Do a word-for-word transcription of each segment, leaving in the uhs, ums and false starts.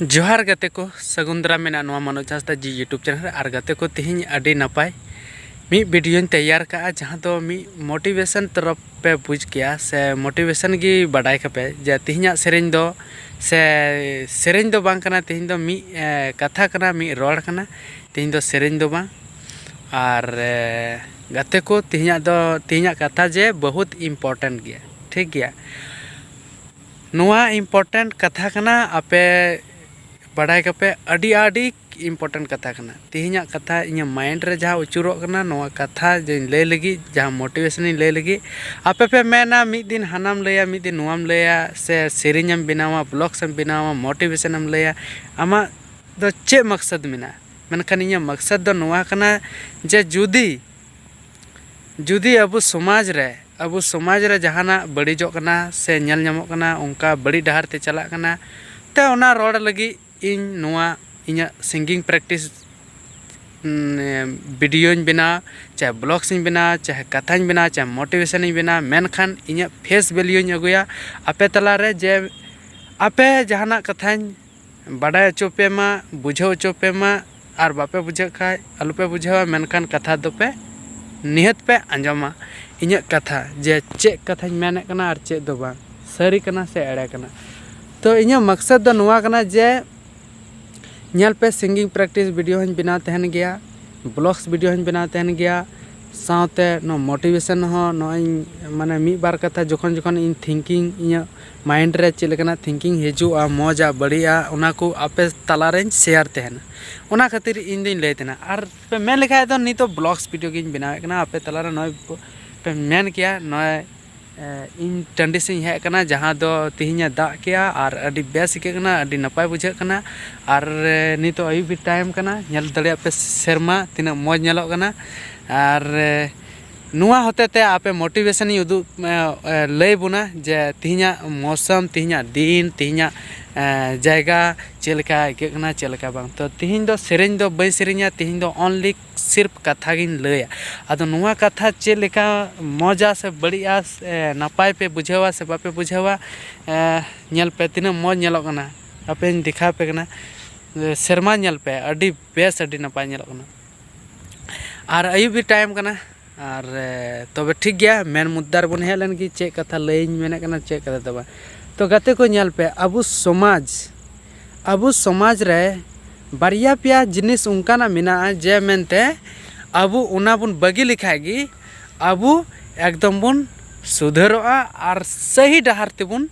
ᱡᱚᱦᱟᱨ ᱜᱟᱛᱮ ᱠᱚ, ᱥᱟᱹᱜᱩᱱ ᱫᱟᱨᱟᱢ ᱢᱮᱱᱟᱜᱼᱟ ᱱᱚᱣᱟ ᱢᱚᱱᱳᱡᱽ ᱦᱟᱸᱥᱫᱟ ᱡᱤ YouTube ᱪᱮᱱᱮᱞ ᱨᱮ᱾ ᱟᱨ ᱜᱟᱛᱮ ᱠᱚ, ᱛᱮᱦᱮᱧ ᱟᱹᱰᱤ ᱱᱟᱯᱟᱭ ᱢᱤᱫ ᱵᱷᱤᱰᱤᱭᱳᱧ ᱛᱮᱭᱟᱨ ᱠᱟᱜᱼᱟ, ᱡᱟᱦᱟᱸ ᱫᱚ ᱢᱤᱫ ᱢᱳᱴᱤᱵᱷᱮᱥᱚᱱ ᱛᱚᱨᱚᱯ ᱯᱮ ᱵᱩᱡᱽ ᱠᱮᱭᱟ ᱥᱮ ᱢᱳᱴᱤᱵᱷᱮᱥᱚᱱ ᱜᱮ ᱵᱟᱰᱟᱭ ᱠᱟᱯᱮ ᱡᱮ ᱛᱮᱦᱮᱧᱟᱜ ᱥᱮᱨᱮᱧ ᱫᱚ ᱥᱮ ᱥᱮᱨᱮᱧ ᱫᱚ ᱵᱟᱝ ᱠᱟᱱᱟ, ᱛᱮᱦᱮᱧ ᱫᱚ ᱢᱤᱫ, ᱮ, ᱠᱟᱛᱷᱟ ᱠᱟᱱᱟ, ᱢᱤᱫ ᱨᱚᱲ ᱠᱟᱱᱟ᱾ ᱛᱮᱦᱮᱧ ᱫᱚ ᱥᱮᱨᱮᱧ ᱫᱚ ᱵᱟᱝ᱾ ᱟᱨ, ᱮ, ᱜᱟᱛᱮ ᱠᱚ, ᱛᱮᱦᱮᱧᱟᱜ ᱫᱚ, ᱛᱮᱦᱮᱧᱟᱜ ᱠᱟᱛᱷᱟ ᱡᱮ ᱵᱚᱦᱩᱛ ᱤᱢᱯᱚᱨᱴᱮᱱᱴ ᱜᱮᱭᱟ, ᱴᱷᱤᱠ ᱜᱮᱭᱟ᱾ ᱱᱚᱣᱟ ᱤᱢᱯᱚᱨᱴᱮᱱᱴ ᱠᱟᱛᱷᱟ ᱠᱟᱱᱟ, ᱟᱯᱮ ᱵᱟᱰᱟᱭ ᱠᱟᱯᱮ, ᱟᱹᱰᱤ, ᱟᱹᱰᱤ ᱤᱢᱯᱚᱨᱴᱮᱱᱴ ᱠᱟᱛᱷᱟ ᱠᱟᱱᱟ᱾ ᱛᱮᱦᱮᱧᱟᱜ ᱠᱟᱛᱷᱟ ᱤᱧᱟᱹᱜ ᱢᱟᱭᱤᱱᱰ ᱨᱮ ᱡᱟᱦᱟᱸ ᱟᱹᱪᱩᱨᱚᱜ ᱠᱟᱱᱟ, ᱱᱚᱣᱟ ᱠᱟᱛᱷᱟ ᱡᱮᱧ ᱞᱟᱹᱭ ᱞᱟᱹᱜᱤᱫ, ᱡᱟᱦᱟᱸ ᱢᱳᱴᱤᱵᱷᱮᱥᱚᱱᱤᱧ ᱞᱟᱹᱭ ᱞᱟᱹᱜᱤᱫ, ᱟᱯᱮ ᱯᱮ ᱢᱮᱱᱟ, "ᱢᱤᱫ ᱫᱤᱱ ᱦᱟᱱᱟᱢ ᱞᱟᱹᱭᱟ, ᱢᱤᱫ ᱫᱤᱱ ᱱᱚᱣᱟᱢ ᱞᱟᱹᱭᱟ, ᱥᱮ ᱥᱮᱨᱮᱧᱮᱢ ᱵᱮᱱᱟᱣᱟ, ᱵᱞᱚᱜᱽᱥ ᱮᱢ ᱵᱮᱱᱟᱣᱟ, ᱢᱳᱴᱤᱵᱷᱮᱥᱚᱱᱮᱢ ᱞᱟᱹᱭᱟ, ᱟᱢᱟᱜ ᱫᱚ ᱪᱮᱫ ᱢᱚᱠᱥᱚᱫ ᱢᱮᱱᱟᱜᱼᱟ?" ᱢᱮᱱᱠᱷᱟᱱ ᱤᱧᱟᱹᱜ ᱢᱚᱠᱥᱚᱫ ᱫᱚ ᱱᱚᱣᱟ ᱠᱟᱱᱟ ᱡᱮ ᱡᱩᱫᱤ, ᱡᱩᱫᱤ ᱟᱵᱚ ᱥᱚᱢᱟᱡᱽ ᱨᱮ, ᱟᱵᱚ ᱥᱚᱢᱟᱡᱽ ᱨᱮ ᱡᱟᱦᱟᱱᱟᱜ ᱵᱟᱹᱲᱤᱡᱚᱜ ᱠᱟᱱᱟ ᱥᱮ ᱧᱮᱞ ᱧᱟᱢᱚᱜ ᱠᱟᱱᱟ, ᱚᱱᱠᱟ ᱵᱟᱹᱲᱤᱡ ᱰᱟᱦᱟᱨ ᱛᱮ ᱪᱟᱞᱟᱜ ᱠᱟᱱᱟ, ᱛᱚ ᱚᱱᱟ ᱨᱚᱲ ᱞᱟᱹᱜᱤᱫ ᱤᱧ ᱱᱚᱣᱟ ᱤᱧᱟᱹᱜ ᱥᱤᱝᱜᱤᱝ ᱯᱨᱮᱠᱴᱤᱥ, ᱩᱢ, ᱵᱷᱤᱰᱤᱭᱳᱧ ᱵᱮᱱᱟᱣ, ᱪᱟᱦᱮ ᱵᱞᱚᱜᱽᱥ ᱤᱧ ᱵᱮᱱᱟᱣ, ᱪᱟᱦᱮ ᱠᱟᱛᱷᱟᱧ ᱵᱮᱱᱟᱣ, ᱪᱟᱦᱮ ᱢᱳᱴᱤᱵᱷᱮᱥᱚᱱᱤᱧ ᱵᱮᱱᱟᱣ, ᱢᱮᱱᱠᱷᱟᱱ ᱤᱧᱟᱹᱜ ᱯᱷᱮᱥ ᱵᱷᱮᱞᱤᱭᱩᱧ ᱟᱹᱜᱩᱭᱟ ᱟᱯᱮ ᱛᱟᱞᱟᱨᱮ, ᱡᱮ ᱟᱯᱮ ᱡᱟᱦᱟᱱᱟᱜ ᱠᱟᱛᱷᱟᱧ ᱵᱟᱰᱟᱭ ᱦᱚᱪᱚ ᱯᱮ ᱢᱟ, ᱵᱩᱡᱷᱟᱹᱣ ᱦᱚᱪᱚ ᱯᱮ ᱢᱟ, ᱟᱨ ᱵᱟᱯᱮ ᱵᱩᱡᱷᱟᱹᱜ ᱠᱷᱟᱡ ᱟᱞᱚᱯᱮ ᱵᱩᱡᱷᱟᱹᱣᱟ, ᱢᱮᱱᱠᱷᱟᱱ ᱠᱟᱛᱷᱟ ᱫᱚᱯᱮ ᱱᱤᱦᱟᱹᱛ ᱯᱮ ᱟᱸᱡᱚᱢᱟ᱾ ᱤᱧᱟᱹᱜ ᱠᱟᱛᱷᱟ ᱡᱮ ᱪᱮᱫ ᱠᱟᱛᱷᱟᱧ ᱢᱮᱱᱮᱫ ᱠᱟᱱᱟ ᱟᱨ ᱪᱮᱫ ᱫᱚ ᱵᱟᱝ, ᱥᱟᱹᱨᱤ ᱠᱟᱱᱟ ᱥᱮ ᱮᱲᱮ ᱠᱟᱱᱟ᱾ ᱛᱚ ᱤᱧᱟᱹᱜ ᱢᱚᱠᱥᱚᱫ ᱫᱚ ᱱᱚᱣᱟ ᱠᱟᱱᱟ ᱡᱮ ᱧᱮᱞ ᱯᱮ, ᱥᱤᱝᱜᱤᱝ ᱯᱨᱮᱠᱴᱤᱥ ᱵᱷᱤᱰᱤᱭᱳ ᱦᱚᱸᱧ ᱵᱮᱱᱟᱣ ᱛᱟᱦᱮᱱ ᱜᱮᱭᱟ, ᱵᱞᱚᱜᱽᱥ ᱵᱷᱤᱰᱤᱭᱳ ᱦᱚᱸᱧ ᱵᱮᱱᱟᱣ ᱛᱟᱦᱮᱱ ᱜᱮᱭᱟ, ᱥᱟᱶᱛᱮ ᱱᱚᱣᱟ ᱢᱳᱴᱤᱵᱷᱮᱥᱚᱱ ᱦᱚᱸ ᱱᱚᱜᱼᱚᱭ, ᱢᱟᱱᱮ, ᱢᱤᱫ ᱵᱟᱨ ᱠᱟᱛᱷᱟ ᱡᱚᱠᱷᱚᱱ ᱡᱚᱠᱷᱚᱱ ᱤᱧ ᱛᱷᱤᱝᱠᱤᱝ, ᱤᱧᱟᱹᱜ ᱢᱟᱭᱤᱱᱰ ᱨᱮ ᱪᱮᱫ ᱞᱮᱠᱟᱱᱟᱜ ᱛᱷᱤᱝᱠᱤᱝ ᱦᱤᱡᱩᱜᱼᱟ, ᱢᱚᱡᱟ ᱵᱟᱹᱲᱤᱡᱼᱟ, ᱚᱱᱟ ᱠᱚ ᱟᱯᱮ ᱛᱟᱞᱟᱨᱮᱧ ᱥᱮᱭᱟᱨ ᱛᱟᱦᱮᱱᱟ᱾ ᱚᱱᱟ ᱠᱷᱟᱹᱛᱤᱨ ᱤᱧ ᱫᱚᱧ ᱞᱟᱹᱭ ᱛᱟᱦᱮᱱᱟ᱾ ᱟᱨ ᱯᱮ ᱢᱮᱱ ᱞᱮᱠᱷᱟᱡ ᱫᱚ ᱱᱤᱛᱚᱜ ᱵᱞᱚᱜᱽᱥ ᱵᱷᱤᱰᱤᱭᱳ ᱜᱤᱧ ᱵᱮᱱᱟᱣᱮᱫ ᱠᱟᱱᱟ ᱟᱯᱮ ᱛᱟᱞᱟᱨᱮ, ᱱᱚᱜᱼᱚᱭ ᱯᱮ ᱢᱮᱱ ᱠᱮᱭᱟ, ᱱᱚᱜᱼᱚᱭ ᱮ, ᱤᱧ ᱴᱟᱺᱰᱤ ᱥᱮᱫ ᱤᱧ ᱦᱮᱡ ᱟᱠᱟᱱᱟ, ᱡᱟᱦᱟᱸ ᱫᱚ ᱛᱤᱦᱤᱧᱮ ᱫᱟᱜ ᱠᱮᱜᱼᱟ ᱟᱨ ᱟᱹᱰᱤ ᱵᱮᱥ ᱟᱹᱭᱠᱟᱹᱜ ᱠᱟᱱᱟ, ᱟᱹᱰᱤ ᱱᱟᱯᱟᱭ ᱵᱩᱡᱷᱟᱹᱜ ᱠᱟᱱᱟ᱾ ᱟᱨ, ᱮ, ᱱᱤᱛᱚᱜ ᱟᱹᱭᱩᱵ ᱵᱮᱲ ᱴᱟᱭᱤᱢ ᱠᱟᱱᱟ, ᱧᱮᱞ ᱫᱟᱲᱮᱭᱟᱜ ᱯᱮ ᱥᱮᱨᱢᱟ ᱛᱤᱱᱟᱹᱜ ᱢᱚᱡᱽ ᱧᱮᱞᱚᱜ ᱠᱟᱱᱟ᱾ ᱟᱨ, ᱮ, ᱱᱚᱣᱟ ᱦᱚᱛᱮ ᱛᱮ ᱟᱯᱮ ᱢᱳᱴᱤᱵᱷᱮᱥᱚᱱ ᱤᱧ ᱩᱫᱩᱜ, ᱮ, ᱮ, ᱞᱟᱹᱭ ᱵᱚᱱᱟ ᱡᱮ ᱛᱤᱦᱤᱧᱟᱜ ᱢᱳᱥᱚᱢ, ᱛᱤᱦᱤᱧᱟᱜ ᱫᱤᱱ, ᱛᱤᱦᱤᱧᱟᱜ, ᱮ, ᱡᱟᱭᱜᱟ ᱪᱮᱫ ᱞᱮᱠᱟ ᱟᱹᱭᱠᱟᱹᱜ ᱠᱟᱱᱟ, ᱪᱮᱫ ᱞᱮᱠᱟ ᱵᱟᱝ᱾ ᱛᱚ ᱛᱤᱦᱤᱧ ᱫᱚ ᱥᱮᱨᱮᱧ ᱫᱚ ᱵᱟᱹᱧ ᱥᱮᱨᱮᱧᱟ, ᱛᱤᱦᱤᱧ ᱫᱚ only ᱥᱤᱨᱯ ᱠᱟᱛᱷᱟ ᱜᱤᱧ ᱞᱟᱹᱭᱟ᱾ ᱟᱫᱚ ᱱᱚᱣᱟ ᱠᱟᱛᱷᱟ ᱪᱮᱫ ᱞᱮᱠᱟ ᱢᱚᱡᱟ ᱥᱮ ᱵᱟᱹᱲᱤᱡᱼᱟ, ᱥᱮ ᱱᱟᱯᱟᱭ ᱯᱮ ᱵᱩᱡᱷᱟᱹᱣᱟ ᱥᱮ ᱵᱟᱯᱮ ᱵᱩᱡᱷᱟᱹᱣᱟ, ᱮ, ᱧᱮᱞ ᱯᱮ ᱛᱤᱱᱟᱹᱜ ᱢᱚᱡᱽ ᱧᱮᱞᱚᱜ ᱠᱟᱱᱟ᱾ ᱟᱯᱮᱧ ᱫᱮᱠᱷᱟᱣ ᱟᱯᱮ ᱠᱟᱱᱟ᱾ ᱥᱮᱨᱢᱟ ᱧᱮᱞ ᱯᱮ, ᱟᱹᱰᱤ ᱵᱮᱥ, ᱟᱹᱰᱤ ᱱᱟᱯᱟᱭ ᱧᱮᱞᱚᱜ ᱠᱟᱱᱟ᱾ ᱟᱨ ᱟᱹᱭᱩᱵ ᱵᱮᱲ ᱴᱟᱭᱤᱢ ᱠᱟᱱᱟ᱾ ᱟᱨ ᱛᱚᱵᱮ ᱴᱷᱤᱠ ᱜᱮᱭᱟ, ᱢᱮᱱ ᱢᱩᱫᱽᱫᱟ ᱨᱮᱵᱚᱱ ᱦᱮᱡ ᱞᱮᱱ ᱜᱮ, ᱪᱮᱫ ᱠᱟᱛᱷᱟ ᱞᱟᱹᱭᱟᱹᱧ ᱢᱮᱱᱮᱫ ᱠᱟᱱᱟ, ᱪᱮᱫ ᱠᱟᱛᱷᱟ ᱫᱚ ᱵᱟᱝ᱾ ᱛᱚ ᱜᱟᱛᱮ ᱠᱚ, ᱧᱮᱞ ᱯᱮ, ᱟᱵᱚ ᱥᱚᱢᱟᱡᱽ ᱟᱵᱚ ᱥᱚᱢᱟᱡᱽ ᱨᱮ ᱵᱟᱨᱭᱟ ᱯᱮᱭᱟ ᱡᱤᱱᱤᱥ ᱚᱱᱠᱟᱱᱟᱜ ᱢᱮᱱᱟᱜᱼᱟ ᱡᱮ ᱢᱮᱱᱛᱮ ᱟᱵᱚ ᱚᱱᱟ ᱵᱚᱱ ᱵᱟᱹᱜᱤ ᱞᱮᱠᱷᱟᱡ ᱜᱮ ᱟᱵᱚ ᱮᱠᱫᱚᱢ ᱵᱚᱱ ᱥᱩᱫᱷᱟᱹᱨᱚᱜᱼᱟ ᱟᱨ ᱥᱟᱹᱦᱤ ᱰᱟᱦᱟᱨ ᱛᱮᱵᱚᱱ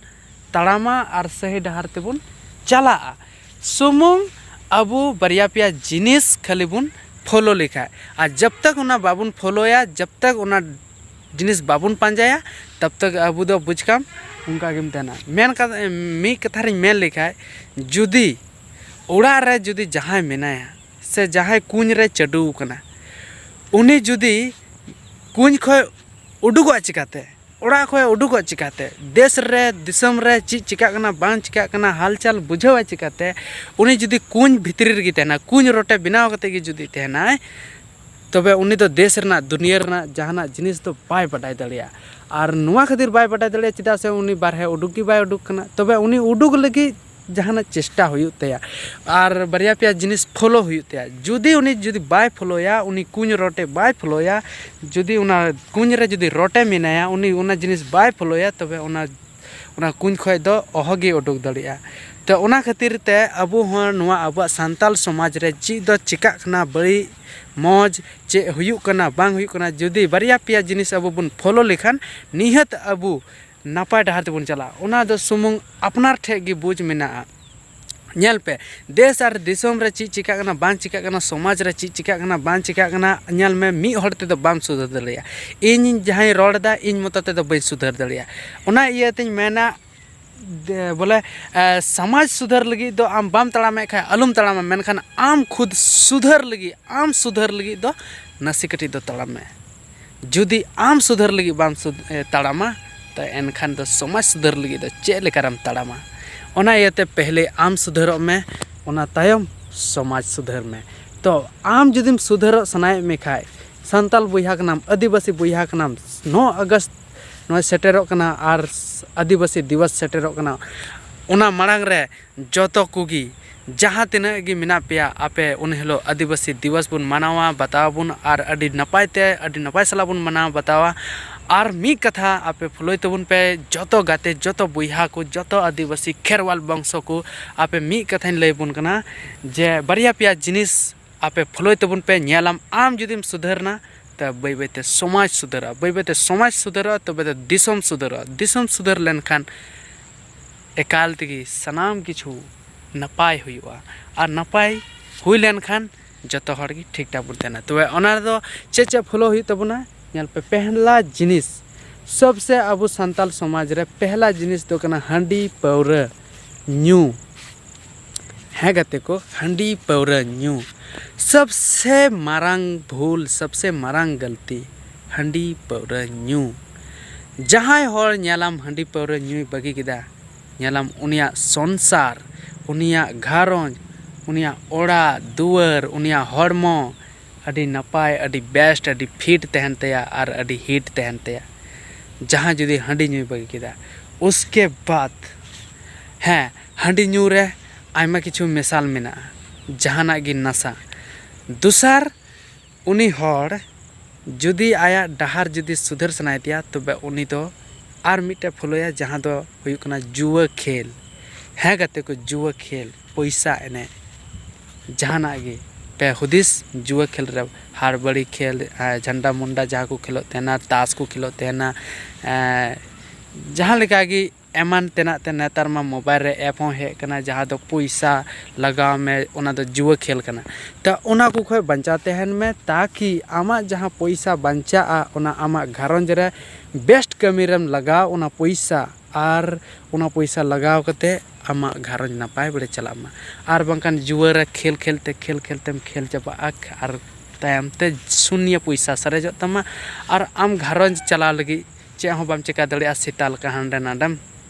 ᱛᱟᱲᱟᱢᱟ ᱟᱨ ᱥᱟᱹᱦᱤ ᱰᱟᱦᱟᱨ ᱛᱮᱵᱚᱱ ᱪᱟᱞᱟᱜᱼᱟ᱾ ᱥᱩᱢᱩᱝ ᱟᱵᱚ ᱵᱟᱨᱭᱟ ᱯᱮᱭᱟ ᱡᱤᱱᱤᱥ ᱠᱷᱟᱹᱞᱤ ᱵᱚᱱ ᱯᱷᱳᱞᱳ ᱞᱮᱠᱷᱟᱡ, ᱟᱨ ᱡᱟᱵ ᱛᱟᱠ ᱚᱱᱟ ᱵᱟᱵᱚᱱ ᱯᱷᱳᱞᱳᱭᱟ, ᱡᱟᱵ ᱛᱟᱠ ᱚᱱᱟ ᱡᱤᱱᱤᱥ ᱵᱟᱵᱚᱱ ᱯᱟᱸᱡᱟᱭᱟ, ᱛᱟᱵ ᱛᱟᱠ ᱟᱵᱚ ᱫᱚ ᱵᱩᱡᱽ ᱠᱟᱢ ᱚᱱᱠᱟ ᱜᱮᱢ ᱛᱟᱦᱮᱱᱟ᱾ ᱢᱮᱱ ᱠᱟᱛᱮ, ᱢᱤᱫ ᱠᱟᱛᱷᱟ ᱨᱤᱧ ᱢᱮᱱ ᱞᱮᱠᱷᱟᱡ, ᱡᱩᱫᱤ ᱚᱲᱟᱜ ᱨᱮ ᱡᱩᱫᱤ ᱡᱟᱦᱟᱸᱭ ᱢᱮᱱᱟᱭᱟ ᱥᱮ ᱡᱟᱦᱟᱸᱭ ᱠᱩᱧ ᱨᱮ ᱪᱟᱹᱰᱩ ᱟᱠᱟᱱᱟ, ᱩᱱᱤ ᱡᱩᱫᱤ ᱠᱩᱧ ᱠᱷᱚᱡ ᱩᱰᱩᱠᱚᱜᱼᱟ ᱪᱤᱠᱟᱛᱮ? ᱚᱲᱟᱜ ᱠᱷᱚᱡ ᱩᱰᱩᱠᱚᱜ ᱪᱤᱠᱟᱛᱮ? ᱫᱮᱥ ᱨᱮ, ᱫᱤᱥᱚᱢ ᱨᱮ ᱪᱮᱫ ᱪᱤᱠᱟᱜ ᱠᱟᱱᱟ, ᱵᱟᱝ ᱪᱤᱠᱟᱜ ᱠᱟᱱᱟ, ᱦᱟᱞᱪᱟᱞ ᱵᱩᱡᱷᱟᱹᱣᱟᱭ ᱪᱤᱠᱟᱛᱮ? ᱩᱱᱤ ᱡᱩᱫᱤ ᱠᱩᱧ ᱵᱷᱤᱛᱨᱤ ᱨᱮᱜᱮ ᱛᱟᱦᱮᱱᱟ, ᱠᱩᱧ ᱨᱚᱴᱮ ᱵᱮᱱᱟᱣ ᱠᱟᱛᱮ ᱜᱮ ᱡᱩᱫᱤ ᱛᱟᱦᱮᱱᱟᱭ, ᱛᱚᱵᱮ ᱩᱱᱤ ᱫᱚ ᱫᱮᱥ ᱨᱮᱱᱟᱜ, ᱫᱩᱱᱤᱭᱟᱹ ᱨᱮᱱᱟᱜ ᱡᱟᱦᱟᱱᱟᱜ ᱡᱤᱱᱤᱥ ᱫᱚ ᱵᱟᱭ ᱵᱟᱰᱟᱭ ᱫᱟᱲᱮᱭᱟᱜᱼᱟ᱾ ᱟᱨ ᱱᱚᱣᱟ ᱠᱷᱟᱹᱛᱤᱨ ᱵᱟᱭ ᱵᱟᱰᱟᱭ ᱫᱟᱲᱮᱭᱟᱜᱼᱟ, ᱪᱮᱫᱟᱜ ᱥᱮ ᱩᱱᱤ ᱵᱟᱨᱦᱮ ᱩᱰᱩᱠ ᱜᱮ ᱵᱟᱭ ᱩᱰᱩᱠ ᱠᱟᱱᱟ᱾ ᱛᱚᱵᱮ ᱩᱱᱤ ᱩᱰᱩᱠ ᱞᱟᱹᱜᱤᱫ ᱡᱟᱦᱟᱱᱟᱜ ᱪᱮᱥᱴᱟ ᱦᱩᱭᱩᱜ ᱛᱟᱭᱟ ᱟᱨ ᱵᱟᱨᱭᱟ ᱯᱮᱭᱟ ᱡᱤᱱᱤᱥ ᱯᱷᱳᱞᱳ ᱦᱩᱭᱩᱜ ᱛᱟᱭᱟ᱾ ᱡᱩᱫᱤ ᱩᱱᱤ ᱡᱩᱫᱤ ᱵᱟᱭ ᱯᱷᱳᱞᱳᱭᱟ, ᱩᱱᱤ ᱠᱩᱧ ᱨᱚᱴᱮ ᱵᱟᱭ ᱯᱷᱳᱞᱳᱭᱟ, ᱡᱩᱫᱤ ᱚᱱᱟ ᱠᱩᱧ ᱨᱮ ᱡᱩᱫᱤ ᱨᱚᱴᱮ ᱢᱮᱱᱟᱭᱟ, ᱩᱱᱤ ᱚᱱᱟ ᱡᱤᱱᱤᱥ ᱵᱟᱭ ᱯᱷᱳᱞᱳᱭᱟ, ᱛᱚᱵᱮ ᱚᱱᱟ, ᱚᱱᱟ ᱠᱩᱧ ᱠᱷᱚᱡ ᱫᱚ ᱚᱦᱚᱜᱮ ᱩᱰᱩᱠ ᱫᱟᱲᱮᱭᱟᱜᱼᱟ᱾ ᱛᱚ ᱚᱱᱟ ᱠᱷᱟᱹᱛᱤᱨ ᱛᱮ ᱟᱵᱚ ᱦᱚᱸ ᱱᱚᱣᱟ ᱟᱵᱚᱣᱟᱜ ᱥᱟᱱᱛᱟᱞ ᱥᱚᱢᱟᱡᱽ ᱨᱮ ᱪᱮᱫ ᱫᱚ ᱪᱤᱠᱟᱜ ᱠᱟᱱᱟ, ᱵᱟᱹᱲᱤᱡ ᱢᱚᱡᱽ ᱪᱮᱫ ᱦᱩᱭᱩᱜ ᱠᱟᱱᱟ ᱵᱟᱝ ᱦᱩᱭᱩᱜ ᱠᱟᱱᱟ, ᱡᱩᱫᱤ ᱵᱟᱨᱭᱟ ᱯᱮᱭᱟ ᱡᱤᱱᱤᱥ ᱟᱵᱚ ᱵᱚᱱ ᱯᱷᱳᱞᱳ ᱞᱮᱠᱷᱟᱱ, ᱱᱤᱦᱟᱹᱛ ᱟᱵᱚ ᱱᱟᱯᱟᱭ ᱰᱟᱦᱟᱨ ᱛᱮᱵᱚᱱ ᱪᱟᱞᱟᱜᱼᱟ᱾ ᱚᱱᱟ ᱫᱚ ᱥᱩᱢᱩᱝ ᱟᱯᱱᱟᱨ ᱴᱷᱮᱡ ᱜᱮ ᱵᱩᱡᱽ ᱢᱮᱱᱟᱜᱼᱟ᱾ ᱧᱮᱞ ᱯᱮ, ᱫᱮᱥ ᱟᱨ ᱫᱤᱥᱚᱢ ᱨᱮ ᱪᱮᱫ ᱪᱤᱠᱟᱜ ᱠᱟᱱᱟ ᱵᱟᱝ ᱪᱤᱠᱟᱜ ᱠᱟᱱᱟ, ᱥᱚᱢᱟᱡᱽ ᱨᱮ ᱪᱮᱫ ᱪᱤᱠᱟᱜ ᱠᱟᱱᱟ ᱵᱟᱝ ᱪᱤᱠᱟᱜ ᱠᱟᱱᱟ, ᱧᱮᱞ ᱢᱮ, ᱢᱤᱫ ᱦᱚᱲ ᱛᱮᱫᱚ ᱵᱟᱢ ᱥᱩᱫᱷᱟᱹᱨ ᱫᱟᱲᱮᱭᱟᱜᱼᱟ᱾ ᱤᱧ ᱡᱟᱦᱟᱸᱧ ᱨᱚᱲ ᱮᱫᱟ, ᱤᱧ ᱢᱚᱛᱚ ᱛᱮᱫᱚ ᱵᱟᱹᱧ ᱥᱩᱫᱷᱟᱹᱨ ᱫᱟᱲᱮᱭᱟᱜᱼᱟ᱾ ᱚᱱᱟ ᱤᱭᱟᱹᱛᱮᱧ ᱢᱮᱱᱟ, ᱫᱮ-, ᱵᱚᱞᱮ, ᱮ, ᱥᱚᱢᱟᱡᱽ ᱥᱩᱫᱷᱟᱹᱨ ᱞᱟᱹᱜᱤᱫ ᱫᱚ ᱟᱢ ᱵᱟᱢ ᱛᱟᱲᱟᱢᱮᱫ ᱠᱷᱟᱡ ᱟᱞᱚᱢ ᱛᱟᱲᱟᱢᱟ, ᱢᱮᱱᱠᱷᱟᱱ ᱟᱢ ᱠᱷᱩᱫ ᱥᱩᱫᱷᱟᱹᱨ ᱞᱟᱹᱜᱤᱫ, ᱟᱢ ᱥᱩᱫᱷᱟᱹᱨ ᱞᱟᱹᱜᱤᱫ ᱫᱚ ᱱᱟᱥᱮ ᱠᱟᱹᱴᱤᱡ ᱫᱚ ᱛᱟᱲᱟᱢ ᱢᱮ᱾ ᱡᱩᱫᱤ ᱟᱢ ᱥᱩᱫᱷᱟᱹᱨ ᱞᱟᱹᱜᱤᱫ ᱵᱟᱢ ᱥᱩᱫ-, ᱮ, ᱛᱟᱲᱟᱢᱟ, ᱛᱚ ᱮᱱᱠᱷᱟᱱ ᱫᱚ ᱥᱚᱢᱟᱡᱽ ᱥᱩᱫᱷᱟᱹᱨ ᱞᱟᱹᱜᱤᱫ ᱫᱚ ᱪᱮᱫ ᱞᱮᱠᱟᱨᱮᱢ ᱛᱟᱲᱟᱢᱟ? ᱚᱱᱟ ᱤᱭᱟᱹᱛᱮ ᱯᱮᱦᱞᱮ ᱟᱢ ᱥᱩᱫᱷᱟᱹᱨᱚᱜ ᱢᱮ, ᱚᱱᱟ ᱛᱟᱭᱚᱢ ᱥᱚᱢᱟᱡᱽ ᱥᱩᱫᱷᱟᱹᱨ ᱢᱮ᱾ ᱛᱚ ᱟᱢ ᱡᱩᱫᱤᱢ ᱥᱩᱫᱷᱟᱹᱨᱚᱜ ᱥᱟᱱᱟᱭᱮᱫ ᱢᱮ ᱠᱷᱟᱡ, ᱥᱟᱱᱛᱟᱞ ᱵᱚᱭᱦᱟ ᱠᱟᱱᱟᱢ, ᱟᱹᱫᱤᱵᱟᱹᱥᱤ ᱵᱚᱭᱦᱟ ᱠᱟᱱᱟᱢ, ᱱᱚ ᱟᱜᱚᱥᱴ ᱱᱚᱜᱼᱚᱭ ᱥᱮᱴᱮᱨᱚᱜ ᱠᱟᱱᱟ ᱟᱨ ᱟᱹᱫᱤᱵᱟᱹᱥᱤ ᱫᱤᱵᱚᱥ ᱥᱮᱴᱮᱨᱚᱜ ᱠᱟᱱᱟ᱾ ᱚᱱᱟ ᱢᱟᱲᱟᱝ ᱨᱮ ᱡᱚᱛᱚ ᱠᱚᱜᱮ ᱡᱟᱦᱟᱸ ᱛᱤᱱᱟᱹᱜ ᱜᱮ ᱢᱮᱱᱟᱜ ᱯᱮᱭᱟ, ᱟᱯᱮ ᱩᱱ ᱦᱤᱞᱳᱜ ᱟᱹᱫᱤᱵᱟᱹᱥᱤ ᱫᱤᱵᱚᱥ ᱵᱚᱱ ᱢᱟᱱᱟᱣᱟ, ᱵᱟᱛᱟᱣ ᱟᱵᱚᱱ, ᱟᱨ ᱟᱹᱰᱤ ᱱᱟᱯᱟᱭ ᱛᱮ, ᱟᱹᱰᱤ ᱱᱟᱯᱟᱭ ᱥᱟᱞᱟᱜ ᱵᱚᱱ ᱢᱟᱱᱟᱣ ᱵᱟᱛᱟᱣᱟ᱾ ᱟᱨ ᱢᱤᱫ ᱠᱟᱛᱷᱟ, ᱟᱯᱮ ᱯᱷᱚᱞᱳᱭ ᱛᱟᱵᱚᱱ ᱯᱮ, ᱡᱚᱛᱚ ᱜᱟᱛᱮ, ᱡᱚᱛᱚ ᱵᱚᱭᱦᱟ ᱠᱚ, ᱡᱚᱛᱚ ᱟᱹᱫᱤᱵᱟᱹᱥᱤ ᱠᱷᱮᱨᱣᱟᱞ ᱵᱚᱝᱥᱚ ᱠᱚ, ᱟᱯᱮ ᱢᱤᱫ ᱠᱟᱛᱷᱟᱧ ᱞᱟᱹᱭ ᱟᱵᱚᱱ ᱠᱟᱱᱟ ᱡᱮ ᱵᱟᱨᱭᱟ ᱯᱮᱭᱟ ᱡᱤᱱᱤᱥ ᱟᱯᱮ ᱯᱷᱚᱞᱳᱭ ᱛᱟᱵᱚᱱ ᱯᱮ᱾ ᱧᱮᱞᱟᱢ, ᱟᱢ ᱡᱩᱫᱤᱢ ᱥᱩᱫᱷᱟᱹᱨᱱᱟ, ᱛᱚ ᱵᱟᱹᱭ ᱵᱟᱹᱭᱛᱮ ᱥᱚᱢᱟᱡᱽ ᱥᱩᱫᱷᱟᱹᱨᱚᱜᱼᱟ, ᱵᱟᱹᱭ ᱵᱟᱹᱭᱛᱮ ᱥᱚᱢᱟᱡᱽ ᱥᱩᱫᱷᱟᱹᱨᱚᱜᱼᱟ, ᱛᱚᱵᱮ ᱫᱚ ᱫᱤᱥᱚᱢ ᱥᱩᱫᱷᱟᱹᱨᱚᱜᱼᱟ, ᱫᱤᱥᱚᱢ ᱥᱩᱫᱷᱟᱹᱨ ᱞᱮᱱᱠᱷᱟᱱ ᱮᱠᱟᱞ ᱛᱮᱜᱮ ᱥᱟᱱᱟᱢ ᱠᱤᱪᱷᱩ ᱱᱟᱯᱟᱭ ᱦᱩᱭᱩᱜᱼᱟ᱾ ᱟᱨ ᱱᱟᱯᱟᱭ ᱦᱩᱭ ᱞᱮᱱᱠᱷᱟᱱ ᱡᱚᱛᱚ ᱦᱚᱲ ᱜᱮ ᱴᱷᱤᱠ ᱴᱷᱟᱠ ᱵᱚᱱ ᱛᱟᱦᱮᱱᱟ᱾ ᱛᱚᱵᱮ ᱚᱱᱟ ᱨᱮᱫᱚ ᱪᱮᱫ ᱪᱮᱫ ᱯᱷᱚᱞᱳ ᱦᱩᱭᱩᱜ ᱛᱟᱵᱚᱱᱟ? ᱧᱮᱞ ᱯᱮ, ᱯᱮᱦᱞᱟ ᱡᱤᱱᱤᱥ, ᱥᱚᱵᱥᱮ ᱟᱵᱚ ᱥᱟᱱᱛᱟᱞ ᱥᱚᱢᱟᱡᱽ ᱨᱮ ᱯᱮᱦᱞᱟ ᱡᱤᱱᱤᱥ ᱫᱚ ᱠᱟᱱᱟ ᱦᱟᱺᱰᱤ ᱯᱟᱹᱣᱨᱟᱹ ᱧᱩ᱾ ᱦᱮᱸ ᱜᱟᱛᱮ ᱠᱚ, ᱦᱟᱺᱰᱤ ᱯᱟᱹᱣᱨᱟᱹ ᱧᱩ᱾ ᱥᱚᱵᱥᱮ ᱢᱟᱨᱟᱝ ᱵᱷᱩᱞ, ᱥᱚᱵᱥᱮ ᱢᱟᱨᱟᱝ ᱜᱟᱹᱞᱛᱤ, ᱦᱟᱺᱰᱤ ᱯᱟᱹᱣᱨᱟᱹ ᱧᱩ᱾ ᱡᱟᱦᱟᱸᱭ ᱦᱚᱲ ᱧᱮᱞᱟᱢ ᱦᱟᱺᱰᱤ ᱯᱟᱹᱣᱨᱟᱹ ᱧᱩᱭ ᱵᱟᱹᱜᱤ ᱠᱮᱫᱟ, ᱧᱮᱞᱟᱢ ᱩᱱᱤᱭᱟᱜ ᱥᱚᱝᱥᱟᱨ, ᱩᱱᱤᱭᱟᱜ ᱜᱷᱟᱨᱚᱸᱡᱽ, ᱩᱱᱤᱭᱟᱜ ᱚᱲᱟᱜ ᱫᱩᱣᱟᱹᱨ, ᱩᱱᱤᱭᱟᱜ ᱦᱚᱲᱢᱚ ᱟᱹᱰᱤ ᱱᱟᱯᱟᱭ, ᱟᱹᱰᱤ ᱵᱮᱥᱴ, ᱟᱹᱰᱤ ᱯᱷᱤᱴ ᱛᱟᱦᱮᱱ ᱛᱟᱭᱟ ᱟᱨ ᱟᱹᱰᱤ ᱦᱤᱴ ᱛᱟᱦᱮᱱ ᱛᱟᱭᱟ᱾ ᱡᱟᱦᱟᱸᱭ ᱡᱩᱫᱤ ᱦᱟᱺᱰᱤ ᱧᱩᱭ ᱵᱟᱹᱜᱤ ᱠᱮᱫᱟ, ᱩᱥᱠᱮ ᱵᱟᱫ, ᱦᱮᱸ, ᱦᱟᱺᱰᱤ ᱧᱩ ᱨᱮ ᱟᱭᱢᱟ ᱠᱤᱪᱷᱩ ᱢᱮᱥᱟᱞ ᱢᱮᱱᱟᱜᱼᱟ, ᱡᱟᱦᱟᱱᱟᱜ ᱜᱮ ᱱᱟᱥᱟ᱾ ᱫᱚᱥᱟᱨ, ᱩᱱᱤ ᱦᱚᱲ ᱡᱩᱫᱤ ᱟᱭᱟᱜ ᱰᱟᱦᱟᱨ ᱡᱩᱫᱤ ᱥᱩᱫᱷᱟᱹᱨ ᱥᱟᱱᱟᱭᱮᱫᱮᱭᱟ, ᱛᱚᱵᱮ ᱩᱱᱤ ᱫᱚ ᱟᱨ ᱢᱤᱫᱴᱮᱡ ᱯᱷᱚᱞᱳᱭᱟ, ᱡᱟᱦᱟᱸ ᱫᱚ ᱦᱩᱭᱩᱜ ᱠᱟᱱᱟ ᱡᱩᱣᱟᱹ ᱠᱷᱮᱞ᱾ ᱦᱮᱸ ᱜᱟᱛᱮ ᱠᱚ, ᱡᱩᱣᱟᱹ ᱠᱷᱮᱞ, ᱯᱚᱭᱥᱟ ᱮᱱᱮᱡ, ᱡᱟᱦᱟᱱᱟᱜ ᱜᱮ ᱯᱮ ᱦᱩᱫᱤᱥ, ᱡᱩᱣᱟᱹ ᱠᱷᱮᱞ ᱨᱮ ᱦᱟᱲᱵᱟᱹᱲᱤ ᱠᱷᱮᱞ, ᱮᱸ, ᱡᱷᱟᱱᱰᱟ ᱢᱩᱱᱰᱟ ᱡᱟᱦᱟᱸ ᱠᱚ ᱠᱷᱮᱞᱳᱜ ᱛᱟᱦᱮᱱᱟ, ᱛᱟᱥ ᱠᱚ ᱠᱷᱮᱞᱳᱜ ᱛᱟᱦᱮᱱᱟ, ᱮᱸ, ᱡᱟᱦᱟᱸ ᱞᱮᱠᱟ ᱜᱮ ᱮᱢᱟᱱ ᱛᱮᱱᱟᱜ ᱛᱮ᱾ ᱱᱮᱛᱟᱨ ᱢᱟ ᱢᱳᱵᱟᱭᱤᱞ ᱨᱮ ᱮᱯ ᱦᱚᱸ ᱦᱮᱡ ᱟᱠᱟᱱᱟ, ᱡᱟᱦᱟᱸ ᱫᱚ ᱯᱚᱭᱥᱟ ᱞᱟᱜᱟᱣ ᱢᱮ, ᱚᱱᱟ ᱫᱚ ᱡᱩᱣᱟᱹ ᱠᱷᱮᱞ ᱠᱟᱱᱟ᱾ ᱛᱚ ᱚᱱᱟ ᱠᱚ ᱠᱷᱚᱱ ᱵᱟᱧᱪᱟᱣ ᱛᱟᱦᱮᱱ ᱢᱮ, ᱛᱟᱠᱤ ᱟᱢᱟᱜ ᱡᱟᱦᱟᱸ ᱯᱚᱭᱥᱟ ᱵᱟᱧᱪᱟᱜᱼᱟ, ᱚᱱᱟ ᱟᱢᱟᱜ ᱜᱷᱟᱨᱚᱸᱡᱽ ᱨᱮ ᱵᱮᱥᱴ ᱠᱟᱹᱢᱤ ᱨᱮᱢ ᱞᱟᱜᱟᱣ ᱚᱱᱟ ᱯᱚᱭᱥᱟ, ᱟᱨ ᱚᱱᱟ ᱯᱚᱭᱥᱟ ᱞᱟᱜᱟᱣ ᱠᱟᱛᱮ ᱟᱢᱟᱜ ᱜᱷᱟᱨᱚᱸᱡᱽ ᱱᱟᱯᱟᱭ ᱵᱟᱲᱮ ᱪᱟᱞᱟᱜ ᱢᱟ᱾ ᱟᱨ ᱵᱟᱝᱠᱷᱟᱱ ᱡᱩᱣᱟᱹ ᱨᱮ ᱠᱷᱮᱞ ᱠᱷᱮᱞ ᱛᱮ, ᱠᱷᱮᱞ ᱠᱷᱮᱞ ᱛᱮᱢ ᱠᱷᱮᱞ ᱪᱟᱵᱟᱜᱼᱟ, ᱟᱨ ᱛᱟᱭᱚᱢ ᱛᱮ ᱥᱩᱱᱭᱟᱹ ᱯᱚᱭᱥᱟ ᱥᱟᱨᱮᱡᱚᱜ ᱛᱟᱢᱟ, ᱟᱨ ᱟᱢ ᱜᱷᱟᱨᱚᱸᱡᱽ ᱪᱟᱞᱟᱣ ᱞᱟᱹᱜᱤᱫ ᱪᱮᱫ ᱦᱚᱸ ᱵᱟᱢ ᱪᱮᱠᱟ ᱫᱟᱲᱮᱭᱟᱜᱼᱟ, ᱥᱮᱛᱟ ᱞᱮᱠᱟ ᱦᱟᱸᱰᱮ ᱱᱟᱰᱮᱢ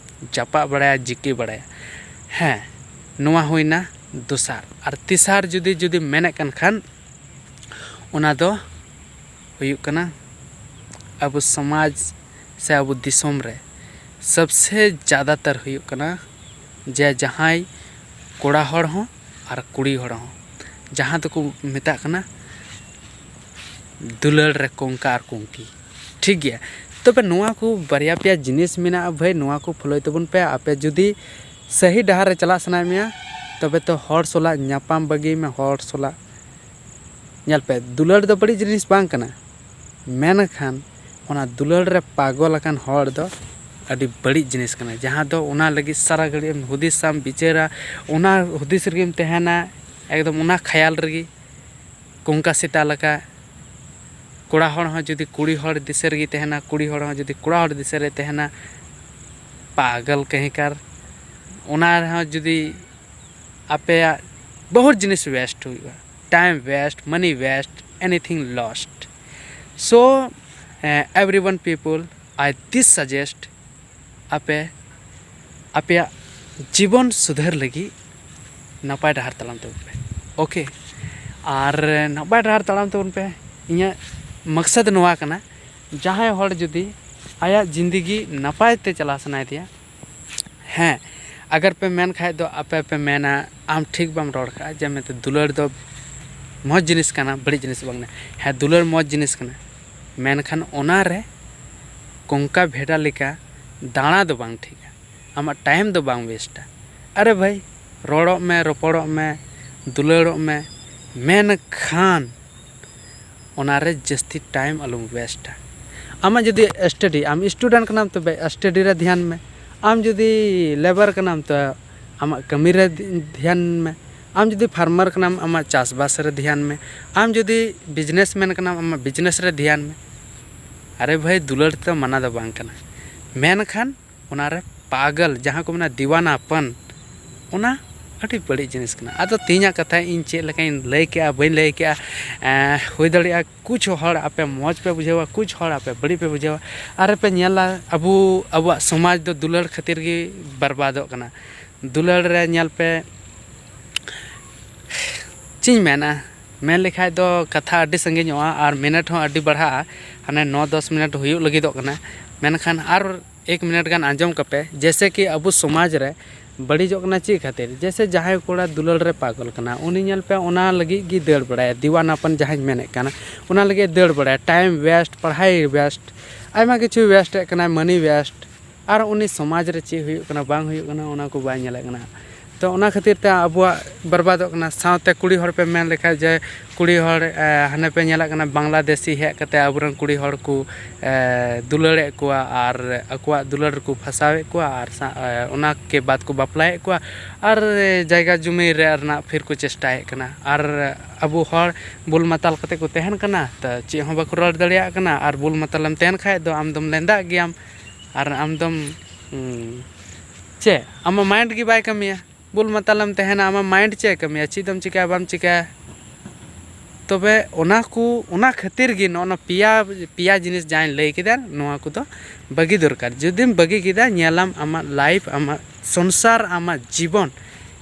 ᱡᱟᱯᱟᱜ ᱵᱟᱲᱟᱭᱟ, ᱡᱤᱠᱤ ᱵᱟᱲᱟᱭᱟ᱾ ᱦᱮᱸ, ᱱᱚᱣᱟ ᱦᱩᱭᱱᱟ ᱫᱚᱥᱟᱨ᱾ ᱟᱨ ᱛᱮᱥᱟᱨ ᱡᱩᱫᱤ, ᱡᱩᱫᱤ ᱢᱮᱱᱮᱫ ᱠᱟᱱ ᱠᱷᱟᱱ, ᱚᱱᱟ ᱫᱚ ᱦᱩᱭᱩᱜ ᱠᱟᱱᱟ ᱟᱵᱚ ᱥᱚᱢᱟᱡᱽ ᱥᱮ ᱟᱵᱚ ᱫᱤᱥᱚᱢ ᱨᱮ ᱥᱚᱵᱥᱮ ᱡᱟᱫᱟᱛᱟᱨ ᱦᱩᱭᱩᱜ ᱠᱟᱱᱟ ᱡᱮ ᱡᱟᱦᱟᱸᱭ ᱠᱚᱲᱟ ᱦᱚᱲ ᱦᱚᱸ ᱟᱨ ᱠᱩᱲᱤ ᱦᱚᱲ ᱦᱚᱸ, ᱡᱟᱦᱟᱸ ᱫᱚᱠᱚ ᱢᱮᱛᱟᱜ ᱠᱟᱱᱟ ᱫᱩᱞᱟᱹᱲ ᱨᱮ ᱠᱚᱝᱠᱟ ᱟᱨ ᱠᱩᱝᱠᱤ᱾ ᱴᱷᱤᱠ ᱜᱮᱭᱟ, ᱛᱚᱵᱮ ᱱᱚᱣᱟ ᱠᱚ ᱵᱟᱨᱭᱟ ᱯᱮᱭᱟ ᱡᱤᱱᱤᱥ ᱢᱮᱱᱟᱜᱼᱟ ᱵᱷᱟᱹᱭ, ᱱᱚᱣᱟ ᱠᱚ ᱯᱷᱳᱞᱳᱭ ᱛᱟᱵᱚᱱ ᱯᱮ᱾ ᱟᱯᱮ ᱡᱩᱫᱤ ᱥᱟᱹᱦᱤ ᱰᱟᱦᱟᱨ ᱨᱮ ᱪᱟᱞᱟᱜ ᱥᱟᱱᱟᱭᱮᱫ ᱢᱮᱭᱟ, ᱛᱚᱵᱮ ᱛᱚ ᱦᱚᱲ ᱥᱟᱞᱟᱜ ᱧᱟᱯᱟᱢ ᱵᱟᱹᱜᱤᱭ ᱢᱮ, ᱦᱚᱲ ᱥᱟᱞᱟᱜ᱾ ᱧᱮᱞ ᱯᱮ, ᱫᱩᱞᱟᱹᱲ ᱫᱚ ᱵᱟᱹᱲᱤᱡ ᱡᱤᱱᱤᱥ ᱵᱟᱝ ᱠᱟᱱᱟ, ᱢᱮᱱᱠᱷᱟᱱ ᱚᱱᱟ ᱫᱩᱞᱟᱹᱲ ᱨᱮ ᱯᱟᱜᱚᱞ ᱟᱠᱟᱱ ᱦᱚᱲ ᱫᱚ ᱟᱹᱰᱤ ᱵᱟᱹᱲᱤᱡ ᱡᱤᱱᱤᱥ ᱠᱟᱱᱟ, ᱡᱟᱦᱟᱸ ᱫᱚ ᱚᱱᱟ ᱞᱟᱹᱜᱤᱫ ᱥᱟᱨᱟ ᱜᱷᱟᱹᱲᱤᱡ ᱮᱢ ᱦᱩᱫᱤᱥᱟᱢ, ᱵᱤᱪᱟᱹᱨᱟ, ᱚᱱᱟ ᱦᱩᱫᱤᱥ ᱨᱮᱜᱮᱢ ᱛᱟᱦᱮᱱᱟ, ᱮᱠᱫᱚᱢ ᱚᱱᱟ ᱠᱷᱟᱭᱟᱞ ᱨᱮᱜᱮ᱾ ᱠᱚᱝᱠᱟ ᱥᱮᱛᱟ ᱞᱮᱠᱟ ᱠᱚᱲᱟ ᱦᱚᱲ ᱦᱚᱸ ᱡᱩᱫᱤ ᱠᱩᱲᱤ ᱦᱚᱲ ᱫᱤᱥᱟᱹ ᱨᱮᱜᱮ ᱛᱟᱦᱮᱱᱟ, ᱠᱩᱲᱤ ᱦᱚᱲ ᱦᱚᱸ ᱡᱩᱫᱤ ᱠᱚᱲᱟ ᱦᱚᱲ ᱫᱤᱥᱟᱹ ᱨᱮ ᱛᱟᱦᱮᱱᱟ, ᱯᱟᱜᱚᱞ ᱠᱟᱹᱦᱤᱸᱠᱟᱨ᱾ ᱚᱱᱟ ᱨᱮᱦᱚᱸ ᱡᱩᱫᱤ ᱟᱯᱮᱭᱟᱜ ᱵᱚᱦᱩᱛ ᱡᱤᱱᱤᱥ ᱣᱮᱥᱴ ᱦᱩᱭᱩᱜᱼᱟ, time waste, money waste, anything lost. So, uh, everyone people, I this suggest, ᱟᱯᱮ ᱟᱯᱮᱭᱟᱜ ᱡᱤᱵᱚᱱ ᱥᱩᱫᱷᱟᱹᱨ ᱞᱟᱹᱜᱤᱫ ᱱᱟᱯᱟᱭ ᱰᱟᱦᱟᱨ ᱛᱟᱲᱟᱢ ᱛᱟᱵᱚᱱ ᱯᱮ᱾ ᱳᱠᱮ, ᱟᱨ ᱱᱟᱯᱟᱭ ᱰᱟᱦᱟᱨ ᱛᱟᱲᱟᱢ ᱛᱟᱵᱚᱱ ᱯᱮ᱾ ᱤᱧᱟᱹᱜ ᱢᱚᱠᱥᱚᱫ ᱱᱚᱣᱟ ᱠᱟᱱᱟ, ᱡᱟᱦᱟᱸᱭ ᱦᱚᱲ ᱡᱩᱫᱤ ᱟᱭᱟᱜ ᱡᱤᱱᱫᱮᱜᱤ ᱱᱟᱯᱟᱭ ᱛᱮ ᱪᱟᱞᱟᱣ ᱥᱟᱱᱟᱭᱮᱫᱮᱭᱟ, ᱦᱮᱸ, ᱟᱜᱟᱨ ᱯᱮ ᱢᱮᱱ ᱠᱷᱟᱡ ᱫᱚ ᱟᱯᱮ ᱯᱮ ᱢᱮᱱᱟ, "ᱟᱢ ᱴᱷᱤᱠ ᱵᱟᱢ ᱨᱚᱲ ᱠᱟᱜᱼᱟ, ᱡᱮ ᱢᱮᱱᱛᱮ ᱫᱩᱞᱟᱹᱲ ᱫᱚ ᱢᱚᱡᱽ ᱡᱤᱱᱤᱥ ᱠᱟᱱᱟ, ᱵᱟᱹᱲᱤᱡ ᱡᱤᱱᱤᱥ ᱵᱟᱝ ᱠᱟᱱᱟ᱾" ᱦᱮᱸ, ᱫᱩᱞᱟᱹᱲ ᱢᱚᱡᱽ ᱡᱤᱱᱤᱥ ᱠᱟᱱᱟ, ᱢᱮᱱᱠᱷᱟᱱ ᱚᱱᱟᱨᱮ ᱠᱚᱝᱠᱟ ᱵᱷᱮᱰᱟ ᱞᱮᱠᱟ ᱫᱟᱬᱟ ᱫᱚ ᱵᱟᱝ ᱴᱷᱤᱠᱟ᱾ ᱟᱢᱟᱜ ᱴᱟᱭᱤᱢ ᱫᱚ ᱵᱟᱝ ᱣᱮᱥᱴᱟ᱾ ᱟᱨᱮ ᱵᱷᱟᱹᱭ, ᱨᱚᱲᱚᱜ ᱢᱮ, ᱨᱚᱯᱚᱲᱚᱜ ᱢᱮ, ᱫᱩᱞᱟᱹᱲᱚᱜ ᱢᱮ, ᱢᱮᱱᱠᱷᱟᱱ ᱚᱱᱟᱨᱮ ᱡᱟᱹᱥᱛᱤ ᱴᱟᱭᱤᱢ ᱟᱞᱚᱢ ᱣᱮᱥᱴᱟ᱾ ᱟᱢᱟᱜ ᱡᱩᱫᱤ ᱥᱴᱟᱰᱤ, ᱟᱢ ᱥᱴᱩᱰᱮᱱᱴ ᱠᱟᱱᱟᱢ, ᱛᱚᱵᱮ ᱥᱴᱟᱰᱤ ᱨᱮ ᱫᱷᱮᱭᱟᱱ ᱢᱮ᱾ ᱟᱢ ᱡᱩᱫᱤ ᱞᱮᱵᱟᱨ ᱠᱟᱱᱟᱢ, ᱛᱚ ᱟᱢᱟᱜ ᱠᱟᱹᱢᱤ ᱨᱮ ᱫᱷᱮᱭᱟᱱ ᱢᱮ᱾ ᱟᱢ ᱡᱩᱫᱤ ᱯᱷᱟᱨᱢᱟᱨ ᱠᱟᱱᱟᱢ, ᱟᱢᱟᱜ ᱪᱟᱥᱵᱟᱥ ᱨᱮ ᱫᱷᱮᱭᱟᱱ ᱢᱮ᱾ ᱟᱢ ᱡᱩᱫᱤ ᱵᱤᱡᱽᱱᱮᱥ ᱢᱮᱱ ᱠᱟᱱᱟᱢ, ᱟᱢᱟᱜ ᱵᱤᱡᱽᱱᱮᱥ ᱨᱮ ᱫᱷᱮᱭᱟᱱ ᱢᱮ᱾ ᱟᱨᱮ ᱵᱷᱟᱹᱭ, ᱫᱩᱞᱟᱹᱲ ᱛᱮᱫᱚ ᱢᱟᱱᱟ ᱫᱚ ᱵᱟᱝ ᱠᱟᱱᱟ, ᱢᱮᱱᱠᱷᱟᱱ ᱚᱱᱟᱨᱮ ᱯᱟᱜᱚᱞ, ᱡᱟᱦᱟᱸ ᱠᱚ ᱢᱮᱱᱟ ᱫᱤᱣᱟᱱᱟᱯᱚᱱ, ᱚᱱᱟ ᱟᱹᱰᱤ ᱵᱟᱹᱲᱤᱡ ᱡᱤᱱᱤᱥ ᱠᱟᱱᱟ᱾ ᱟᱫᱚ ᱛᱮᱦᱮᱧᱟᱜ ᱠᱟᱛᱷᱟ ᱤᱧ ᱪᱮᱫ ᱞᱮᱠᱟᱧ ᱞᱟᱹᱭ ᱠᱮᱜᱼᱟ, ᱵᱟᱹᱧ ᱞᱟᱹᱭ ᱠᱮᱜᱼᱟ, ᱮᱸ, ᱦᱩᱭ ᱫᱟᱲᱮᱭᱟᱜᱼᱟ ᱠᱩᱪᱷ ᱦᱚᱲ ᱟᱯᱮ ᱢᱚᱡᱽ ᱯᱮ ᱵᱩᱡᱷᱟᱹᱣᱟ, ᱠᱩᱪᱷ ᱦᱚᱲ ᱟᱯᱮ ᱵᱟᱹᱲᱤᱡ ᱯᱮ ᱵᱩᱡᱷᱟᱹᱣᱟ᱾ ᱟᱨ ᱯᱮ ᱧᱮᱞᱟ, ᱟᱵᱚ, ᱟᱵᱚᱣᱟᱜ ᱥᱚᱢᱟᱡᱽ ᱫᱚ ᱫᱩᱞᱟᱹᱲ ᱠᱷᱟᱹᱛᱤᱨ ᱜᱮ ᱵᱟᱨᱵᱟᱫᱚᱜ ᱠᱟᱱᱟ᱾ ᱫᱩᱞᱟᱹᱲ ᱨᱮ ᱧᱮᱞ ᱯᱮ, ᱪᱮᱫ ᱤᱧ ᱢᱮᱱᱟ, ᱢᱮᱱ ᱞᱮᱠᱷᱟᱡ ᱫᱚ ᱠᱟᱛᱷᱟ ᱟᱹᱰᱤ ᱥᱟᱺᱜᱤᱧᱚᱜᱼᱟ ᱟᱨ ᱢᱤᱱᱤᱴ ᱦᱚᱸ ᱟᱹᱰᱤ ᱵᱟᱲᱦᱟᱜᱼᱟ, ᱦᱟᱱᱮ ᱱᱚ ᱫᱚᱥ ᱢᱤᱱᱤᱴ ᱦᱩᱭᱩᱜ ᱞᱟᱹᱜᱤᱫᱚᱜ ᱠᱟᱱᱟ᱾ ᱢᱮᱱᱠᱷᱟᱱ ᱟᱨ ᱮᱠ ᱢᱤᱱᱤᱴ ᱜᱟᱱ ᱟᱸᱡᱚᱢ ᱠᱟᱯᱮ, ᱡᱮᱭᱥᱮ ᱠᱤ ᱟᱵᱚ ᱥᱚᱢᱟᱡᱽ ᱨᱮ ᱵᱟᱹᱲᱤᱡᱚᱜ ᱠᱟᱱᱟ ᱪᱮᱫ ᱠᱷᱟᱹᱛᱤᱨ? ᱡᱮᱭᱥᱮ ᱡᱟᱦᱟᱸᱭ ᱠᱚᱲᱟ ᱫᱩᱞᱟᱹᱲ ᱨᱮ ᱯᱟᱜᱚᱞ ᱠᱟᱱᱟ, ᱩᱱᱤ ᱧᱮᱞ ᱯᱮ, ᱚᱱᱟ ᱞᱟᱹᱜᱤᱫ ᱜᱮ ᱫᱟᱹᱲ ᱵᱟᱲᱟᱭᱟ, ᱫᱤᱣᱟᱱᱟᱯᱟᱱ ᱡᱟᱦᱟᱸᱧ ᱢᱮᱱᱮᱫ ᱠᱟᱱᱟ, ᱚᱱᱟ ᱞᱟᱹᱜᱤᱫ ᱫᱟᱹᱲ ᱵᱟᱲᱟᱭᱟ, ᱴᱟᱭᱤᱢ ᱣᱮᱥᱴ, ᱯᱟᱲᱦᱟᱭ ᱣᱮᱥᱴ, ᱟᱭᱢᱟ ᱠᱤᱪᱷᱩ ᱣᱮᱥᱴ ᱮᱫ ᱠᱟᱱᱟᱭ, ᱢᱟᱹᱱᱤ ᱣᱮᱥᱴ, ᱟᱨ ᱩᱱᱤ ᱥᱚᱢᱟᱡᱽ ᱨᱮ ᱪᱮᱫ ᱦᱩᱭᱩᱜ ᱠᱟᱱᱟ ᱵᱟᱝ ᱦᱩᱭᱩᱜ ᱠᱟᱱᱟ ᱚᱱᱟ ᱠᱚ ᱵᱟᱭ ᱧᱮᱞᱮᱫ ᱠᱟᱱᱟ᱾ ᱛᱚ ᱚᱱᱟ ᱠᱷᱟᱹᱛᱤᱨ ᱛᱮ ᱟᱵᱚᱣᱟᱜ ᱵᱚᱨᱵᱟᱫᱚᱜ ᱠᱟᱱᱟ᱾ ᱥᱟᱶᱛᱮ ᱠᱩᱲᱤ ᱦᱚᱲ ᱯᱮ ᱢᱮᱱ ᱞᱮᱠᱷᱟᱡ ᱡᱮ ᱠᱩᱲᱤ ᱦᱚᱲ, ᱮ, ᱦᱟᱱᱮ ᱯᱮ ᱧᱮᱞᱮᱫ ᱠᱟᱱᱟ ᱵᱟᱝᱞᱟᱫᱮᱥᱤ ᱦᱮᱡ ᱠᱟᱛᱮ ᱟᱵᱚᱨᱮᱱ ᱠᱩᱲᱤ ᱦᱚᱲ ᱠᱚ, ᱮ, ᱫᱩᱞᱟᱹᱲᱮᱫ ᱠᱚᱣᱟ ᱟᱨ ᱟᱠᱚᱣᱟᱜ ᱫᱩᱞᱟᱹᱲ ᱨᱮᱠᱚ ᱯᱷᱟᱥᱟᱣᱮᱫ ᱠᱚᱣᱟ ᱟᱨ ᱥᱟ-, ᱮ, ᱚᱱᱟ ᱠᱮ ᱵᱟᱫ ᱠᱚ ᱵᱟᱯᱞᱟᱭᱮᱫ ᱠᱚᱣᱟ ᱟᱨ ᱡᱟᱭᱜᱟ ᱡᱩᱢᱤ ᱨᱮ ᱨᱮᱱᱟᱜ ᱯᱷᱤᱨ ᱠᱚ ᱪᱮᱥᱴᱟᱭᱮᱫ ᱠᱟᱱᱟ᱾ ᱟᱨ ᱟᱵᱚ ᱦᱚᱲ ᱵᱩᱞ ᱢᱟᱛᱟᱞ ᱠᱟᱛᱮ ᱠᱚ ᱛᱟᱦᱮᱱ ᱠᱟᱱᱟ, ᱛᱚ ᱪᱮᱫ ᱦᱚᱸ ᱵᱟᱠᱚ ᱨᱚᱲ ᱫᱟᱲᱮᱭᱟᱜ ᱠᱟᱱᱟ᱾ ᱟᱨ ᱵᱩᱞ ᱢᱟᱛᱟᱞᱮᱢ ᱛᱟᱦᱮᱱ ᱠᱷᱟᱡ ᱫᱚ ᱟᱢ ᱫᱚᱢ ᱞᱮᱸᱫᱟᱜ ᱜᱮᱭᱟᱢ᱾ ᱟᱨ ᱟᱢ ᱫᱚᱢ, ᱩᱸ, ᱪᱮᱫ, ᱟᱢᱟᱜ ᱢᱟᱭᱤᱱᱰ ᱜᱮ ᱵᱟᱭ ᱠᱟᱹᱢᱤᱭᱟ᱾ ᱵᱩᱞ ᱢᱟᱛᱟᱞᱮᱢ ᱛᱟᱦᱮᱱᱟ, ᱟᱢᱟᱜ ᱢᱟᱭᱤᱱᱰ ᱪᱮᱫ ᱮ ᱠᱟᱹᱢᱤᱭᱟ? ᱪᱮᱫ ᱮᱢ ᱪᱤᱠᱟᱹᱭᱟ ᱵᱟᱢ ᱪᱤᱠᱟᱹᱭᱟ᱾ ᱛᱚᱵᱮ ᱚᱱᱟ ᱠᱚ, ᱚᱱᱟ ᱠᱷᱟᱹᱛᱤᱨ ᱜᱮ ᱱᱚᱜᱼᱚ ᱱᱚᱣᱟ ᱯᱮᱭᱟ, ᱯᱮᱭᱟ ᱡᱤᱱᱤᱥ ᱡᱟᱦᱟᱸᱧ ᱞᱟᱹᱭ ᱠᱮᱫᱟ, ᱱᱚᱣᱟ ᱠᱚᱫᱚ ᱵᱟᱹᱜᱤ ᱫᱚᱨᱠᱟᱨ᱾ ᱡᱩᱫᱤᱢ ᱵᱟᱹᱜᱤ ᱠᱮᱫᱟ, ᱧᱮᱞᱟᱢ ᱟᱢᱟᱜ ᱞᱟᱭᱤᱯᱷ, ᱟᱢᱟᱜ ᱥᱚᱝᱥᱟᱨ, ᱟᱢᱟᱜ ᱡᱤᱵᱚᱱ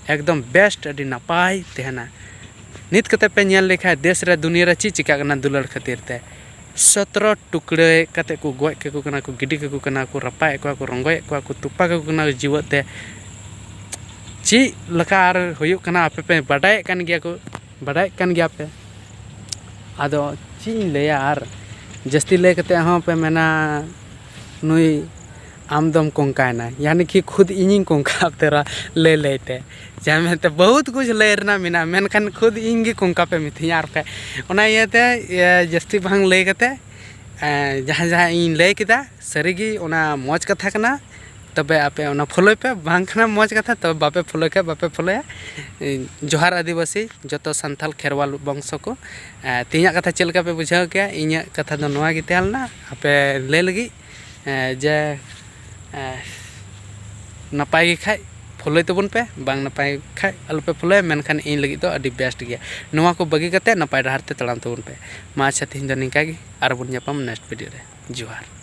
ᱮᱠᱫᱚᱢ ᱵᱮᱥᱴ, ᱟᱹᱰᱤ ᱱᱟᱯᱟᱭ ᱛᱟᱦᱮᱱᱟ᱾ ᱱᱤᱛ ᱠᱟᱛᱮ ᱯᱮ ᱧᱮᱞ ᱞᱮᱠᱷᱟᱡ ᱫᱮᱥ ᱨᱮ, ᱫᱩᱱᱤᱭᱟᱹ ᱨᱮ ᱪᱮᱫ ᱪᱤᱠᱟᱹᱜ ᱠᱟᱱᱟ ᱫᱩᱞᱟᱹᱲ ᱠᱷᱟᱹᱛᱤᱨ ᱛᱮ᱾ ᱥᱚᱛᱨᱚ ᱴᱩᱠᱲᱟᱹ ᱠᱟᱛᱮ ᱠᱚ ᱜᱚᱡ ᱠᱟᱠᱚ ᱠᱟᱱᱟ, ᱠᱚ ᱜᱤᱰᱤ ᱠᱟᱠᱚ ᱠᱟᱱᱟ, ᱠᱚ ᱨᱟᱯᱟᱜᱮᱫ ᱠᱚᱣᱟ, ᱠᱚ ᱨᱚᱸᱜᱚᱭᱮᱫ ᱠᱚᱣᱟ, ᱠᱚ ᱛᱚᱯᱟ ᱠᱟᱠᱚ ᱠᱟᱱᱟ ᱡᱤᱣᱮᱫ ᱛᱮ᱾ ᱪᱮᱫ ᱞᱮᱠᱟ ᱟᱨ ᱦᱩᱭᱩᱜ ᱠᱟᱱᱟ ᱟᱯᱮ ᱯᱮ ᱵᱟᱰᱟᱭᱮᱫ ᱠᱟᱱ ᱜᱮᱭᱟ ᱠᱚ, ᱵᱟᱰᱟᱭᱮᱫ ᱠᱟᱱ ᱜᱮᱭᱟ ᱯᱮ᱾ ᱟᱫᱚ ᱪᱮᱫ ᱤᱧ ᱞᱟᱹᱭᱟ, ᱟᱨ ᱡᱟᱹᱥᱛᱤ ᱞᱟᱹᱭ ᱠᱟᱛᱮ ᱦᱚᱸ ᱯᱮ ᱢᱮᱱᱟ ᱱᱩᱭ ᱟᱢ ᱫᱚᱢ ᱠᱚᱝᱠᱟᱭᱮᱱᱟ, ᱭᱟᱱᱤ ᱠᱤ ᱠᱷᱩᱫ ᱤᱧᱤᱧ ᱠᱚᱝᱠᱟ ᱩᱛᱟᱹᱨᱟ ᱞᱟᱹᱭ ᱞᱟᱹᱭ ᱛᱮ᱾ ᱡᱟᱦᱟᱸ ᱢᱮᱱᱛᱮ ᱵᱚᱦᱩᱛ ᱠᱩᱪ ᱞᱟᱹᱭ ᱨᱮᱱᱟᱜ ᱢᱮᱱᱟᱜᱼᱟ, ᱢᱮᱱᱠᱷᱟᱱ ᱠᱷᱩᱫ ᱤᱧ ᱜᱮ ᱠᱚᱝᱠᱟ ᱯᱮ ᱢᱤᱛᱟᱹᱧᱟ᱾ ᱟᱨ ᱵᱟᱠᱷᱟᱡ ᱚᱱᱟ ᱤᱭᱟᱹᱛᱮ, ᱤᱭᱟᱹ, ᱡᱟᱹᱥᱛᱤ ᱵᱟᱝ ᱞᱟᱹᱭ ᱠᱟᱛᱮ, ᱮᱸ, ᱡᱟᱦᱟᱸ ᱡᱟᱦᱟᱸ ᱤᱧ ᱞᱟᱹᱭ ᱠᱮᱫᱟ, ᱥᱟᱹᱨᱤᱜᱮ ᱚᱱᱟ ᱢᱚᱡᱽ ᱠᱟᱛᱷᱟ ᱠᱟᱱᱟ, ᱛᱚᱵᱮ ᱟᱯᱮ ᱚᱱᱟ ᱯᱷᱳᱞᱳᱭ ᱯᱮ, ᱵᱟᱝᱠᱷᱟᱱ ᱢᱚᱡᱽ ᱠᱟᱛᱷᱟ, ᱛᱚᱵᱮ ᱵᱟᱯᱮ ᱯᱷᱳᱞᱳᱭ ᱠᱷᱟᱡ ᱵᱟᱯᱮ ᱯᱷᱳᱞᱳᱭᱟ᱾ ᱡᱚᱦᱟᱨ ᱟᱹᱫᱤᱵᱟᱹᱥᱤ, ᱡᱚᱛᱚ ᱥᱟᱱᱛᱟᱞ ᱠᱷᱮᱨᱣᱟᱞ ᱵᱚᱝᱥᱚ ᱠᱚ᱾ ᱮᱸ, ᱛᱮᱦᱮᱧᱟᱜ ᱠᱟᱛᱷᱟ ᱪᱮᱫ ᱞᱮᱠᱟ ᱯᱮ ᱵᱩᱡᱷᱟᱹᱣ ᱠᱮᱜᱼᱟ? ᱤᱧᱟᱹᱜ ᱠᱟᱛᱷᱟ ᱫᱚ ᱱᱚᱣᱟ ᱜᱮ ᱛᱟᱦᱮᱸ ᱞᱮᱱᱟ, ᱟᱯᱮ ᱞᱟᱹᱭ ᱞᱟᱹᱜᱤᱫ, ᱮᱸ, ᱡᱮ, ᱮᱸ, ᱱᱟᱯᱟᱭ ᱜᱮ ᱠᱷᱟᱡ ᱯᱷᱳᱞᱳᱭ ᱛᱟᱵᱚᱱ ᱯᱮ, ᱵᱟᱝ ᱱᱟᱯᱟᱭ ᱠᱷᱟᱡ ᱟᱞᱚᱯᱮ ᱯᱷᱳᱞᱳᱭᱟ, ᱢᱮᱱᱠᱷᱟᱱ ᱤᱧ ᱞᱟᱹᱜᱤᱫ ᱫᱚ ᱟᱹᱰᱤ ᱵᱮᱥᱴ ᱜᱮᱭᱟ᱾ ᱱᱚᱣᱟ ᱠᱚ ᱵᱟᱹᱜᱤ ᱠᱟᱛᱮ ᱱᱟᱯᱟᱭ ᱰᱟᱦᱟᱨ ᱛᱮ ᱛᱟᱲᱟᱢ ᱛᱟᱵᱚᱱ ᱯᱮ᱾ ᱢᱟ ᱟᱪᱪᱷᱟ, ᱛᱮᱦᱮᱧ ᱫᱚ ᱱᱤᱝᱠᱟ ᱜᱮ, ᱟᱨ ᱵᱚᱱ ᱧᱟᱯᱟᱢ ᱱᱮᱠᱥᱴ ᱵᱷᱤᱰᱤᱭᱳ ᱨᱮ᱾ ᱡᱚᱦᱟᱨ᱾